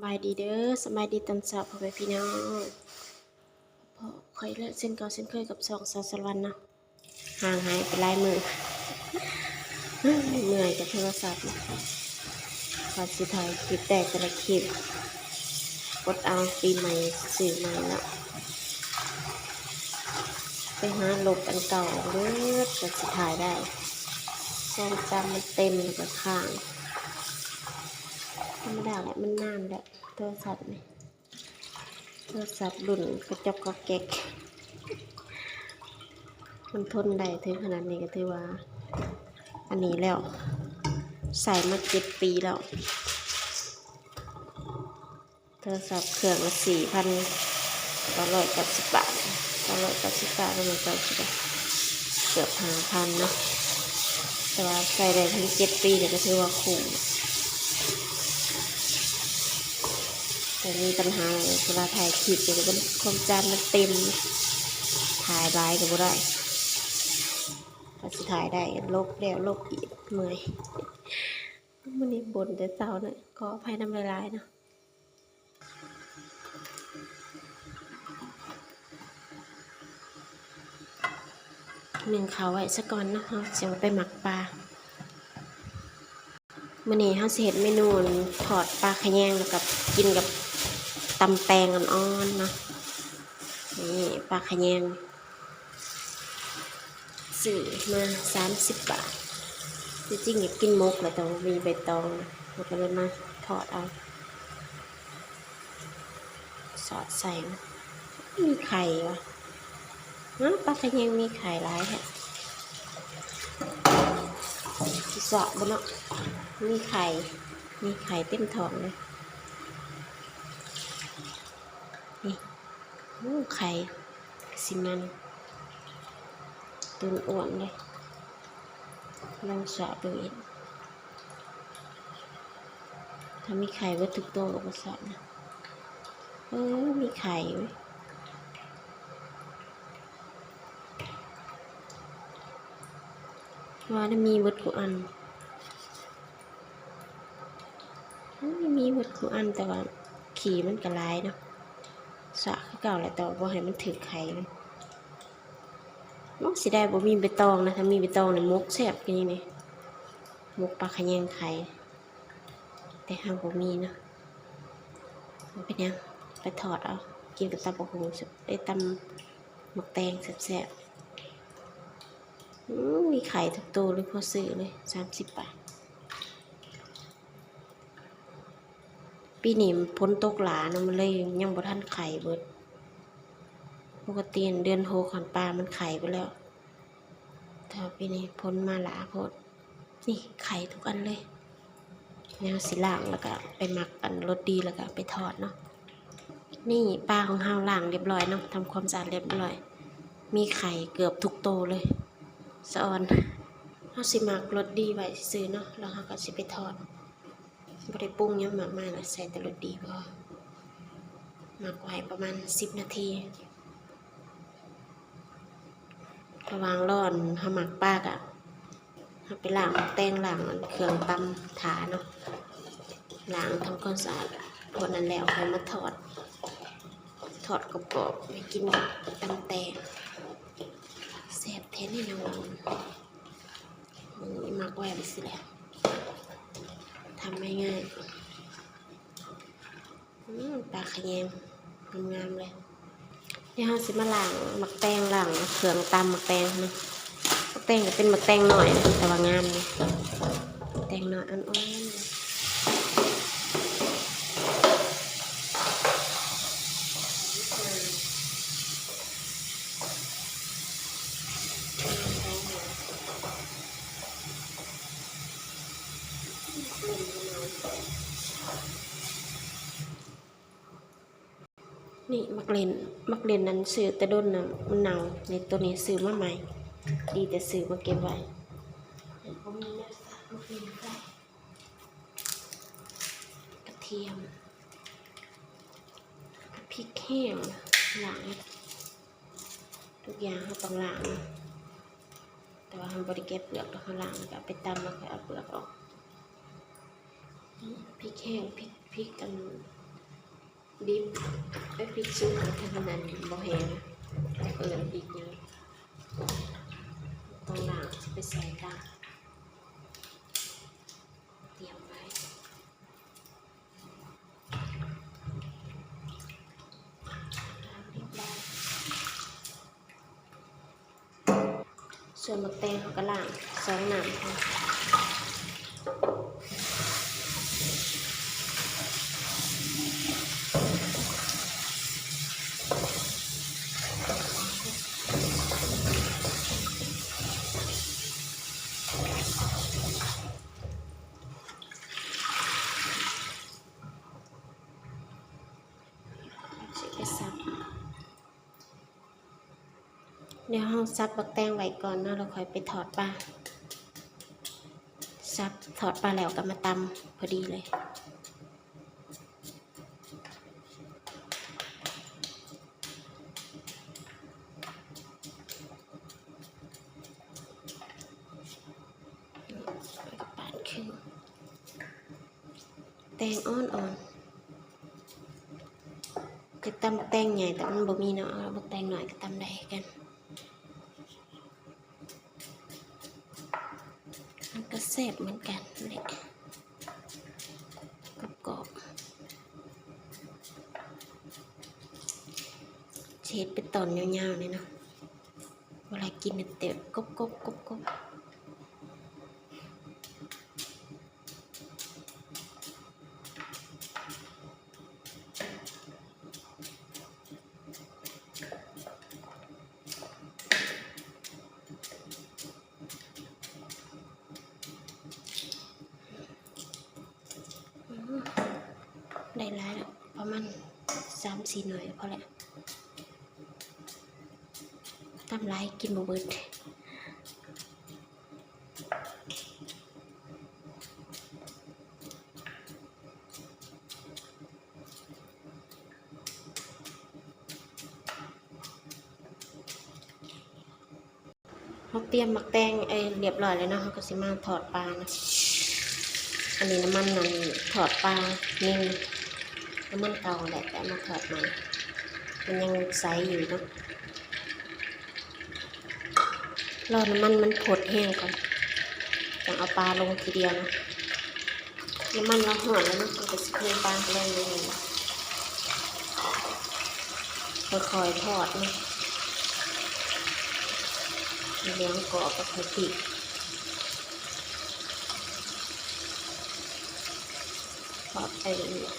ບາຍດີເດີ ສະບາຍດີຕອນເຊົ້າ ພໍ່ແມ່ພີ່ນ້ອງ ພໍ້ຂ້ອຍແລ້ວເຊັ່ນເກົ່າເຊັ່ນເຄີຍກັບຊ່ອງສາວສາລະວັນເນາະ. ຫ່າງຫາຍໄປຫຼາຍມື້ ເມື່ອຍກັບໂທລະສັບ ກວ່າຊິຖ່າຍຄລິບໄດ້ແຕ່ລະຄລິບ ອົດເອົາ ປີໃໝ່ຊື້ໃໝ່ເນາະ. ໄປຫາລົບອັນເກົ່າເບິດກວ່າຊິຖ່າຍໄດ້ ຄວາມຈຳມັນເຕັມແລ້ວກໍຄ້າງ. ທຳມະດາແຫຼະ ມັນນານແລ້ວ ໂທລະສັບນີ້ ໂທລະສັບລຸ້ນກະຈອກກະແກກ ມັນທົນໄດ້ເຖິງຂະໜາດນີ້ກໍຖືວ່າອັນນີ້ແລ້ວ ໃຊ້ມາເຈັດປີແລ້ວ. ໂທລະສັບເຄື່ອງລະສີ່ພັນເກົ້າຮ້ອຍເກົ້າສິບບາດ ເກົ້າຮ້ອຍເກົ້າສິບບາດ ເກືອບຫ້າພັນເນາະ ແຕ່ວ່າໃຊ້ໄດ້ເຖິງເຈັດປີນີ້ກໍຖືວ່າຄຸ້ມ. ແຕ່ມີບັນຫາເວລາຖ່າຍຄລິບນີ້ ຄວາມຈຳມັນເຕັມ ຖ່າຍຫຼາຍກໍບໍ່ໄດ້ ກວ່າຊິຖ່າຍໄດ້ ລົບແລ້ວລົບອີກ ເມື່ອຍ. ມື້ນີ້ບົ່ນແຕ່ເຊົ້າເນາະ ຂໍອະໄພນຳຫຼາຍໆເນາະ. ໜຶ້ງເຂົ້າໄວ້ສາກ່ອນເນາະ ເຮົາຈັ່ງໄປໝັກປາ. ມື້ນີ້ເຮົາຊິເຮັດເມນູທອດປາຂະແຍງ ແລ້ວກໍກິນກັບຕຳແຕງອ່ອນໆເນາະ. ນີ້ປາຂະແຍງ ຊື້ມາສາມສິບບາດ ທີ່ຈິງຢາກກິນໝົກແຫຼະ ແຕ່ວ່າບໍ່ມີໃບຕອງ ເຮົາກໍເລີຍມາທອດເອົາ ສອດໃສ່. ມີໄຂ່ຫວາ? ຮະ ປາຂະແຍງມີໄຂ່ຫຼາຍແທ້ ຊິສອດບໍ່ເນາະ? ມີໄຂ່ ມີໄຂ່ເຕັມທ້ອງເລີຍ. ນີ້ ໂອ້ ໄຂ່ ຊິມັນ ຕົນອ້ວນເລີຍ ລອງສອດເບິ່ງອີກ. ຖ້າມີໄຂ່ເບິດທຸກໂຕກໍບໍ່ຊອດນະ. ເອີ ມີໄຂ່ເວີ້ຍ ວ່າໄດ້ມີເບິດຄູ່ອັນ. ເອີ ມີເບິດຄູ່ອັນ ແຕ່ວ່າຂີ້ມັນກໍຫຼາຍເນາະ. ຊະຄືເກົ່າແຫຼະ ແຕ່ວ່າບໍ່ໃຫ້ມັນຖືກໄຂ່ມັນ. ມັນຊິໄດ້ບໍ່ມີໃບຕອງນະ ຖ້າມີໃບຕອງນີ້ໝົກແຊບຄືນີ້ ໝົກປາຂະແຍງໄຂ່ ແຕ່ເຮົາບໍ່ມີເນາະ. ບໍ່ເປັນຫຍັງ ໄປທອດເອົາ ກິນກັບຕຳບັກຫຸ່ງ ເອີ ຕຳໝາກແຕງແຊບໆ. ອືມ ມີໄຂ່ທຸກໂຕເລີຍ ພໍຊື້ເລີຍ ສາມສິບບາດ. ປີນີ້ຝົນຕົກຫຼາເນາະ ມັນເລີຍຍັງບໍ່ທັນໄຂ່ເບິດ. ປົກກະຕິເດືອນຫົກຫັ້ນປາມັນໄຂ່ເບິດແລ້ວ ແຕ່ວ່າປີນີ້ຝົນມາຫຼາໂພດ. ນີ້ໄຂ່ທຸກອັນເລີຍ. ດຽວຊິລ້າງ ແລ້ວກະໄປໝັກອັນລົດດີ ແລ້ວກະໄປທອດເນາະ. ນີ້ປາຂອງເຮົາລ້າງລຽບຮ້ອຍເນາະ ທຳຄວາມສະອາດລຽບຮ້ອຍ. ມີໄຂ່ເກືອບທຸກໂຕເລີຍ ສະອອນ. ເຮົາຊິໝັກລົດດີໄວ້ຊື່ໆເນາະ ແລ້ວເຮົາກໍຊິໄປທອດ. ບໍ່ໄດ້ປຸງຫຍັງມາກມາຍ ໃສ່ແຕ່ລົດດີພໍ. ໝັກໄວ້ປະມານສິບນາທີ. ລະຫວ່າງລໍເຮົາໝັກປາກະ ເຮົາໄປລ້າງໝາກແຕງ ລ້າງອັນເຄື່ອງຕຳຖ້າເນາະ. ລ້າງທຳຄວາມສະອາດ ພວກນັ້ນແລ້ວ ຄ່ອຍມາທອດ ທອດກອບໆ ໄປກິນກັບຕຳແຕງ ແຊບແທ້ແນ່ນອນ. ມື້ນີ້ໝັກໄວ້ໄປຊິແຫຼະ ທຳງ່າຍໆ. ອືມ ປາຂະແຍງງາມໆເລີຍ. ດຽວເຮົາຊິມາລ້າງໝາກແຕງ ລ້າງເຄື່ອງຕຳໝາກແຕງເນາະ. ໝາກແຕງກໍເປັນໝາກແຕງນ້ອຍ ແຕ່ວ່າງາມເດ ແຕງນ້ອຍອ່ອນໆເລີຍ. ນີ້ໝາກເລັ່ນ ໝາກເລັ່ນນັ້ນຊື້ແຕ່ດົນນະ ມັນເນົ່າ. ນີ້ ໂຕນີ້ຊື້ມາໃໝ່ ດີແຕ່ຊື້ມາເກັບໄວ້. ກະທຽມ ພິກແຫ້ງ ລ້າງ ທຸກຢ່າງເຮົາຕ້ອງລ້າງ ແຕ່ວ່າເຮົາບໍ່ໄດ້ແກະເປືອກດອກ ເຮົາລ້າງແລ້ວກໍເອົາໄປຕຳ ແລ້ວກໍເອົາເປືອກອອກ. ພິກແຫ້ງ ພິກ ພິກອັນ ດິບ ໄປ ພລິກສຸກ ແຕ່ຖ້າມັນ ອັນ ບໍ່ແຫ້ງ ເອີ້ນພລິກຫຍັງ ຕ້ອງລ້າງ ຊິໄປໃສ່ຕາ ຕຽມໄວ້. ສ່ວນໝາກແຕງເຮົາກໍລ້າງສອງນ້ຳ. ຊິໄປສັບ ດຽວເຮົາສັບໝາກແຕງໄວ້ກ່ອນເນາະ ແລ້ວຄ່ອຍໄປທອດປາ. ສັບ ທອດປາແລ້ວກໍມາຕຳ ພໍດີເລີຍ. ປານເຄິ່ງ ແຕງອ່ອນໆ ຄືຕຳແຕງໃຫຍ່ ແຕ່ມັນບໍ່ມີເນາະ ເອົາບັກແຕງນ້ອຍກໍຕຳໄດ້ຄືກັນ. ມັນກໍແຊບເໝືອນກັນແຫຼະ ກອບໆ ເຮັດເປັນຕອນຍາວໆ ນີ້ເນາະ ເວລາກິນແຕ່ກົບໆໆໆ. ອືມ ໄດ້ຫຼາຍແລ້ວ ປະມານສາມສີ່ໜ່ວຍ ພໍແລ້ວ ຕຳຫຼາຍກິນບໍ່ເບິດ. ເຮົາຕຽມໝາກແຕງ ເອີ ຮຽບຮ້ອຍແລ້ວເນາະ ເຮົາກໍຊິມາທອດປາເນາະ. ອັນນີ້ນ້ຳມັນ ອັນ ທອດປາ ນີ້ ນ້ຳມັນເກົ່າແຫຼະ ແຕ່ເອົາມາທອດໃໝ່ ມັນຍັງໃສຢູ່ເນາະ. ລໍນ້ຳມັນມັນຟົດແຫ້ງກ່ອນ ຈັ່ງເອົາປາລົງທີດຽວເນາະ. ນ້ຳມັນລາວຮ້ອນແລ້ວເນາະ ເຮົາກໍຊິເທປາລົງເລີຍ ຄ່ອຍໆທອດເນາະ ໃຫ້ເຫຼືອງກອບ ແລ້ວຄ່ອຍພລິກ ທອດໄປເລື້ອຍ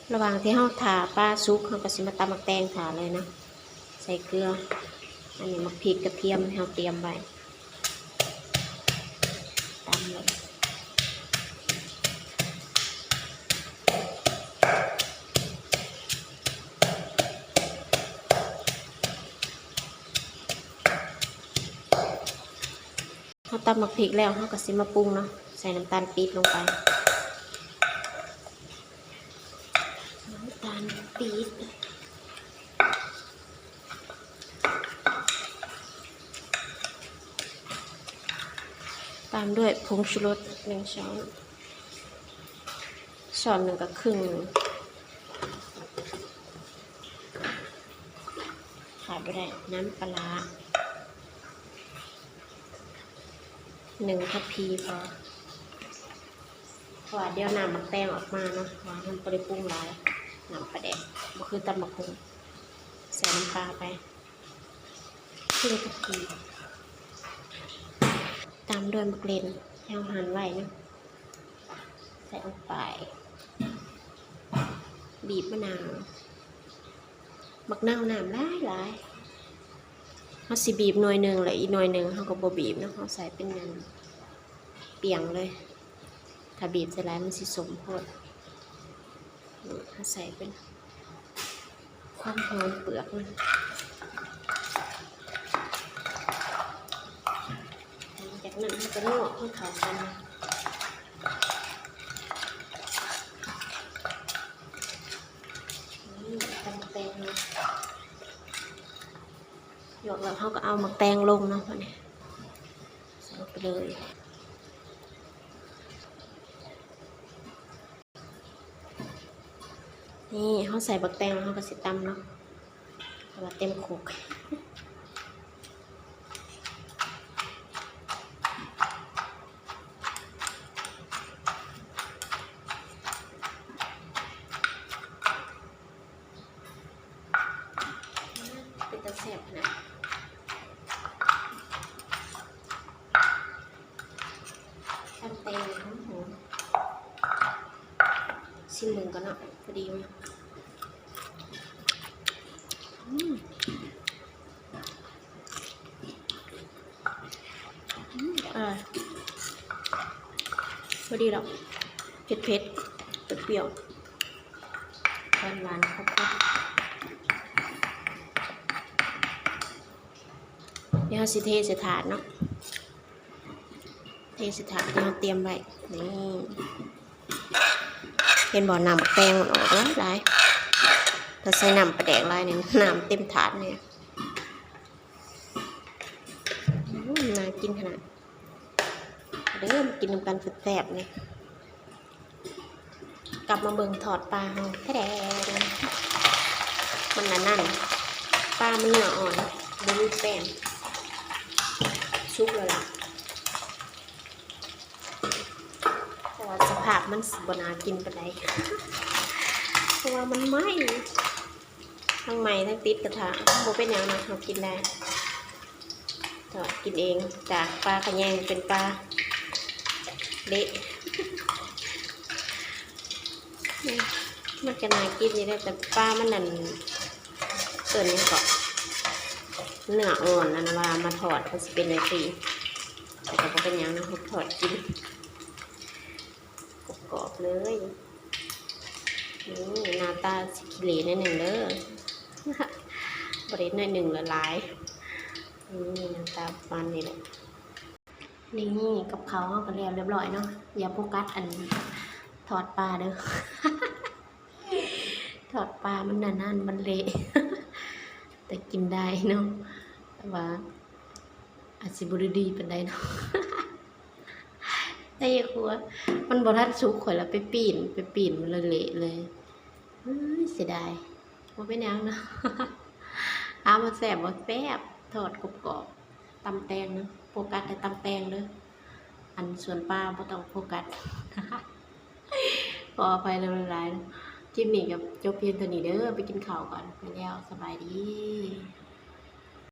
ໆ. ລະຫວ່າງທີ່ເຮົາຖ້າປາສຸກ ເຮົາກໍຊິມາຕຳໝາກແຕງຖ້າເລີຍເນາະ ໃສ່ເກືອ ອັນນີ້ໝາກພິກກະທຽມທີ່ເຮົາຕຽມໄວ້ ຕຳເລີຍ. ເຮົາຕຳໝາກພິກແລ້ວ ເຮົາກໍຊິມາປຸງເນາະ ໃສ່ນ້ຳຕານປີບລົງໄປ ນ້ຳຕານປີບ ຕາມດ້ວຍຜົງຊູລົດໜຶ່ງຊ້ອນ ຊ້ອນໜຶ່ງກໍຄຶ່ງ ຂາດບໍ່ໄດ້ ນ້ຳປາຮ້າ ໜຶ່ງທັບພີພໍ ເພາະວ່າດຽວນ້ຳໝາກແຕງອອກມາເນາະ ເພາະວ່າເຮົາບໍ່ໄດ້ປຸງຫຼາຍ ນ້ຳປາແດກ ບໍ່ຄືຕຳບັກຫຸ່ງ ໃສ່ນ້ຳປາໄປ ຄຶ່ງທັບພີ ຕາມດ້ວຍໝາກເລັ່ນທີ່ເຮົາຫັ່ນໄວ້ເນາະ ໃສ່ລົງໄປ ບີບມະນາວ ໝາກນາວນ້ຳຫຼາຍໆ ເຮົາຊິບີບໜ່ວຍໜຶ່ງ ແລ້ວອີກໜ່ວຍໜຶ່ງເຮົາກໍບໍ່ບີບເນາະ ເຮົາໃສ່ເປັນອັນປ່ຽງເລີຍ ຖ້າບີບໃສ່ຫຼາຍມັນຊິສົ້ມໂພດ ເຮົາໃສ່ເປັນ ຄວາມຫອມເປືອກມັນ ຫຼັງຈາກນັ້ນເຮົາກໍນວກໃຫ້ເຂົ້າກັນ ນີ້ຕຳແຕງເນາະ ນວກແລ້ວເຮົາກໍເອົາໝາກແຕງລົງເນາະ ບາດນີ້ໃສ່ໄປເລີຍ. ນີ້ເຮົາໃສ່ບັກແຕງແລ້ວເຮົາກໍຊິຕຳເນາະ ເພາະວ່າເຕັມຄົກ. ເປັນຕາແຊບຂະໜາດ ຕຳແຕງຫອມໆ. ຊິມເບິ່ງກ່ອນເນາະ ພໍດີບໍ່? ອືມ ອືມ ອະ ພໍດີແລ້ວ ເຜັດໆ ປ່ຽວໆ ຫວານໆ ຄົບໆ. ດຽວເຮົາຊິເທໃສ່ຖາດເນາະ ເທໃສ່ຖາດທີ່ເຮົາຕຽມໄວ້. ນີ້ ເຫັນບໍ່? ນ້ຳບັກແຕງມັນອອກຫຼາຍໆ ຖ້າໃສ່ນ້ຳປາແດກຫຼາຍນີ້ ນ້ຳເຕັມຖາດນີ້. ອືມ ໜ້າກິນຂະໜາດ. ເດີ ມາກິນນຳກັນແຊບໆ ນີ້. ກັບມາເບິ່ງທອດປາເຮົາ ແທ້ແດ ມັນອັນນັ້ນ ປາມັນເນື້ອອ່ອນ ບໍ່ມີແປ້ງ ສຸກແລ້ວລະ ແຕ່ວ່າສະພາບມັນຊິບໍ່ໜ້າກິນປານໃດ ເພາະວ່າມັນໄໝ້. ທັງໄໝ້ທັງຕິດກະທະ ບໍ່ເປັນຫຍັງເນາະ ເຮົາກິນໄດ້ ທອດກິນເອງ ຈາກປາຂະແຍງເປັນປາເລະ. ມັນກະໜ້າກິນຢູ່ເດ້ ແຕ່ປາມັນນັ້ນ ເອີ້ນຫຍັງເກາະ ເນື້ອອ່ອນ ອັນວ່າມາທອດມັນຊິເປັນຈັ່ງຊີ້ ແຕ່ກະບໍ່ເປັນຫຍັງເນາະ ເຮົາທອດກິນ. ກອບໆ ເລີຍ. ນີ້ໜ້າຕາຊິຂີ້ເຫຼະໜ້ອຍໜຶ່ງເດີ ບໍ່ໄດ້ໜ້ອຍໜຶ່ງລະຫຼາຍ. ນີ້ໜ້າຕາປະມານນີ້ແຫຼະ. ນີ້ກັບເຂົ້າເຮົາກໍແລ້ວຮຽບຮ້ອຍເນາະ. ຢ່າໂຟກັສອັນທອດປາເດີ ທອດປາມັນນັ້ນໆ ມັນເລະ ແຕ່ກິນໄດ້ເນາະ ແຕ່ວ່າອາດຊິບໍ່ໄດ້ດີປານໃດເນາະ. ໄດ້ຄົວ ມັນບໍ່ທັນສຸກ ຂ້ອຍລະໄປປີ້ນ ໄປປີ້ນມັນລະເລະເລີຍ. ເອີຍ ເສຍດາຍ ບໍ່ເປັນຫຍັງເນາະ. ຖາມວ່າແຊບບໍ່? ແຊບ ທອດກອບໆ ຕຳແຕງເນາະ ໂຟກັສແຕ່ຕຳແຕງເດີ ອັນສ່ວນປາບໍ່ຕ້ອງໂຟກັສ. ຂໍອະໄພຫຼາຍໆ ຄລິບນີ້ກໍຈົບພຽງເທົ່ານີ້ເດີ ໄປກິນເຂົ້າກ່ອນ ໄປແລ້ວ ສະບາຍດີ.